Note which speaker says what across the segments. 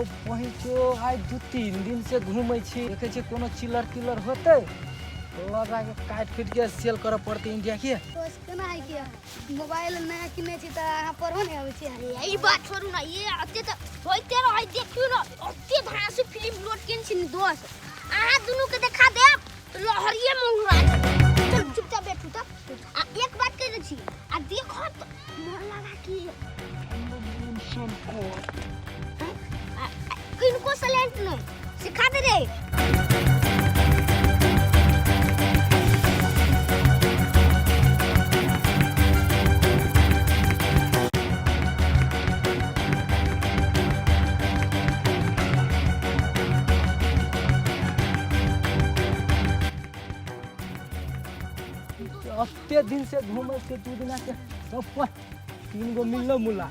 Speaker 1: पहिचो आइ 2-3 दिन से घूमै छी, देखै छी कोनो चिल्लर तिल्लर होतै लऽ जाके काटि खुटि के सेल करऽ पड़तै इंडिया के।
Speaker 2: दोस्त केना है कि मोबाइल नया किने छी तऽ अहाँ पढ़ो नहि अबै छी।
Speaker 3: अरे ई बात छोड़ू ना, ये अते तऽ होइते रहै, देखियौ ना अते धांसू फिल्म लोड केने छी ने दोस्त, अहाँ दुनू के देखा देब तऽ लहरिये में उड़ा देब। चलू चुपचाप बैठू तऽ आ एक बात कहि दै छी, आ देखो तऽ मन लगा कि किनको साइलेंट नहीं सिखा दे रे।
Speaker 1: अते दिन से घूमे से 2 दिना के ऊपर 3 गो मिललो मुला।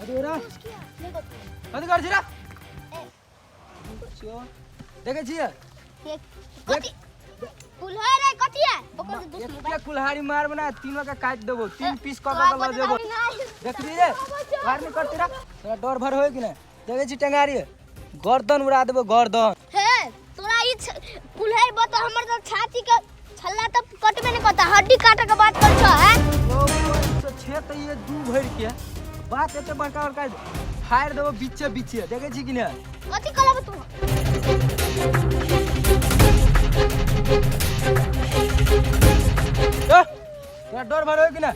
Speaker 1: अरे रा कथी कर छी रा? देखै छियै?
Speaker 3: कथी कुल्हाड़ी रे, कथी है? ओकर से दुश्मन
Speaker 1: एके कुल्हाड़ी मारबो ना, तीनों के काट देबो, 3 पीस क के लऽ जेबो। देखबी रे, मार नहीं करती रा, तोरा डर भर होय कि नै? देखै छी टेंगारी, गर्दन उड़ा देबो गर्दन।
Speaker 3: हे तोरा ई कुल्हाड़ी बता, हमर त छाती के छल्ला त कटबे नै करता, हड्डी काटे के बात कर छ हैं?
Speaker 1: ओ तो छे त ये 2 भर के बात एते बड़का बड़का फाड़ देबो बीचे बीचे, देखै छी कि नै?
Speaker 3: कथी कहलब तू?
Speaker 1: ए, तोरा डर भर होय कि नै?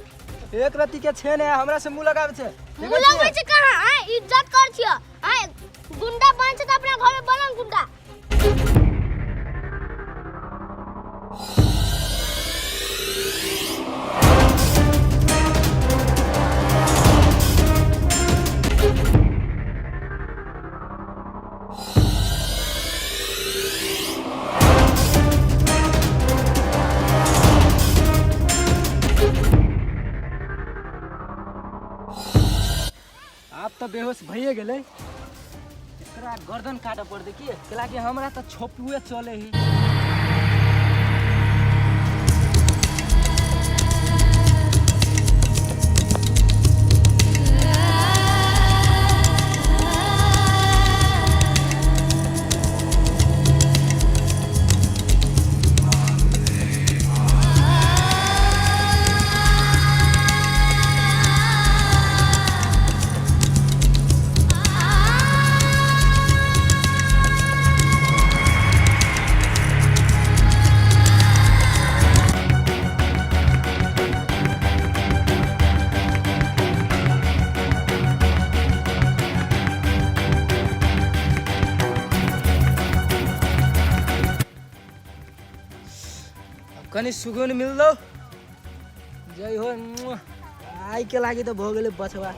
Speaker 1: एक रत्ती के छे ने हमरा से मुंह लगाबै छै। देखै
Speaker 3: मुंह लगबै
Speaker 1: छियै?
Speaker 3: छै कहाँ? आय इज्जत कर छियै, आय गुंडा बन छै त अपना घर में बनल गुंडा।
Speaker 1: आब तऽ बेहोश भइए गेलै, एकरा गर्दन काटऽ पड़तै की, कैलाकि हमरा तऽ छोपुए चले ही। कनि सुकून मिललो, जय हो। आइ के लागि तऽ भऽ गेलै बचवा।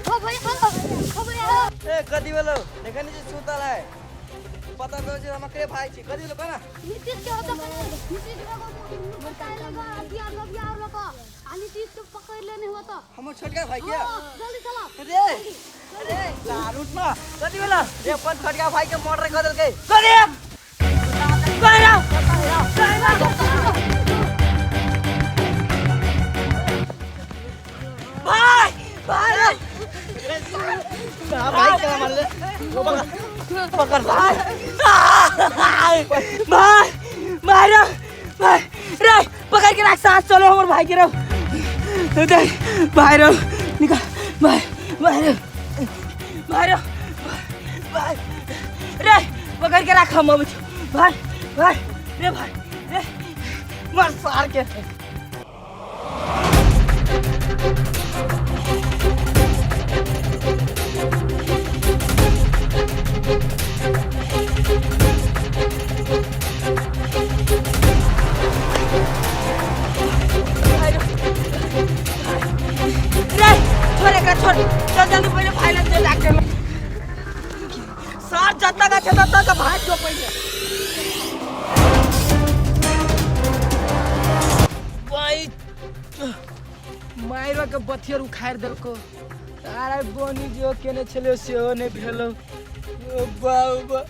Speaker 3: हो भैया, हो, हो भैया।
Speaker 1: ए कथी भेलो? देखै नहि छी सुतल है, पता तो छै हमर के भाई छी, कथी भेलो कना?
Speaker 2: नीतीश के होता कने, नीतीश के बताए लगा हथियार लबिया और लगा, आ नीतीश के पकड़ लेने हुआ तो
Speaker 1: हमर छोटका भाई के।
Speaker 2: हाँ, जल्दी चला।
Speaker 1: रे रे सार उठ ना, कथी भेलो रे? अपन छोटका भाई के मर्डर कर देलकै। कथी? भाई भाई भाई क्या मारले? पकड़ पकड़ भाई भाई मारो भाई रे, पकड़ के राख, साथ चलो हमर भाई के रो देख भाई रो निकाल भाई भाई रो भाई रो भाई रे, पकड़ के राख, हम अबै छी भाई भाई रे भाई रे मार सार के। रे छोड़ एकरा, छोड़, चल जल्दी पहिले भाई लग जा डॉक्टर में। सर जतक छै ततक भाग जो पहिले। भाई मायरो के बथियर उखाड़ि देलको। अरे बनी जो केने छलियो सेहो नहि भेलो। ओ बाबा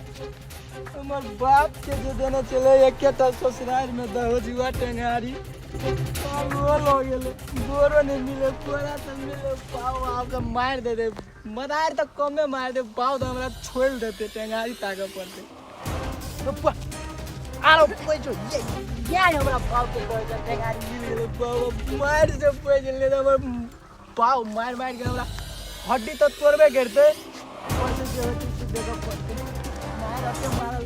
Speaker 1: हमर बाप के जे देने छलै एकेटा ससुरारि में दहोजुआ टेंगारी, पागल हो गेलै। गोरो नहि मिले, कोरा तऽ मिले। पाव आब तऽ मारि देतै, मदार तऽ कमे मारि दे, पाव तऽ हमरा छोड़ि देतै। टेंगारी ताकऽ पड़तै। आरो पैसो ये ये हमरा पाव के कहै छै। टेंगारी मिल गेलै। पाव मारि से पैस गेलै तऽ हमर पाव मारि मारि के हमरा हड्डी तऽ तोड़बे करतै। ऊपर से जे होतै से देखऽ पड़तै। मारि अते मारल।